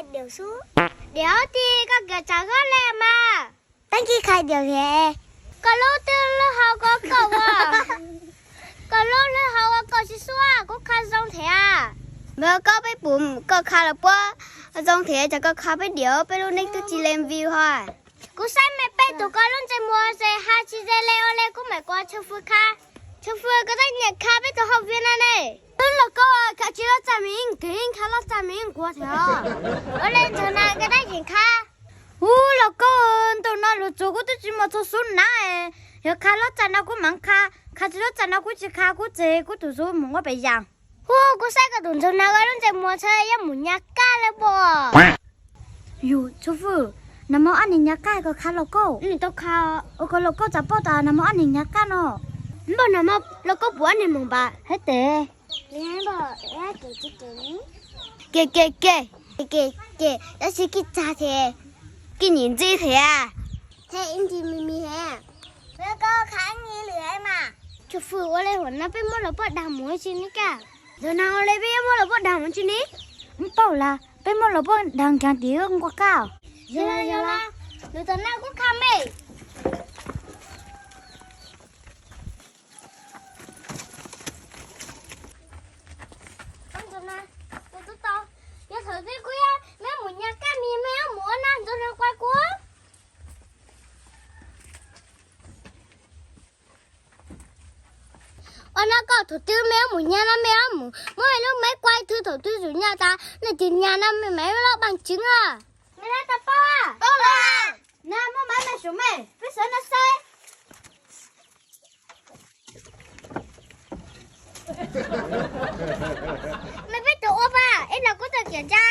Diam xwb. Diam tiag, koj kawm tsam zoj li mas. Teeb Kib khai diam thiab. Koj lub twb lub hau ko kaum ua. Koj lub lub hau ua kaum tsis xub, kuv kha zoo thiab. Npawg koj, peb pum koj kha los puab zoo thiab, cas koj kha peb diam, peb lub neej twb tsis leej view ho. Kuv saib mas peb tus koj lub ntsej muag ces hais tsis ze li ua li, kuv mam kuv Tshuj Fwj kha. Tshuj Fwj, koj tej niam kha peb tus hauv view no ne. Wb los koj kha tsis loj txaj mi, kheev kha loj txaj mi kuv thiab. Ua li ntshe na koj dab tsi kha. Ub, los koj, ntu no lus txuas kuv twb tsis muaj txhua xub na. Yog kha loj txaj no kuv mam kha, kha tsis loj txaj no kuv tsis kha, kuv txeg kuv tus xub mus ua pem yas. Hu, kuv saib koj tus ntxuag na lub ntsej muag txhawj yuav mus nyas kab li puas. Yus, Tshuj Fwj, nag hmo ob niag nyas kab koj kha los koj. Nws tau kha. Ua koj los koj txawm paub tas nag hmo ob niag nyas kab no. Npawg, nag hmo los koj puas ob niag moos npam hab tes. Ke ke ke, ke ke ke, tab sis kij tsag thiab, kij nyim ntxib thiab. Thiab ib ntsis mi mi thiab. Koj kha ib lwm mas. Tshuj Fwj, ua li hom no peb muab los puab dag mus tsi ne koj? Ntawm no ua li peb yuav muab los puab dag mus tsi ne? Ub, paub lawm, peb muab los puab dag nkaag tim nqua qab. Yog los, yog los. Lwm tom no kuv kha me. Yog thaum twg kuv yuav, mej mus nyas kab mis mej yuav mus ua no ntxuag no kuas kuv. Ua no koj thaum twg mej yuav mus nyas no mej yuav mus muab mej lub maiv kuas twg thaum twg txug nyas tas nej tig nyas no mej mam los paaj tsev os. Mej tau paub? Paub lawm. Na muab maiv mej saum mej, peb sawv no saib. Mej peb tug ua pab ib los kuv tau kiam ntsa.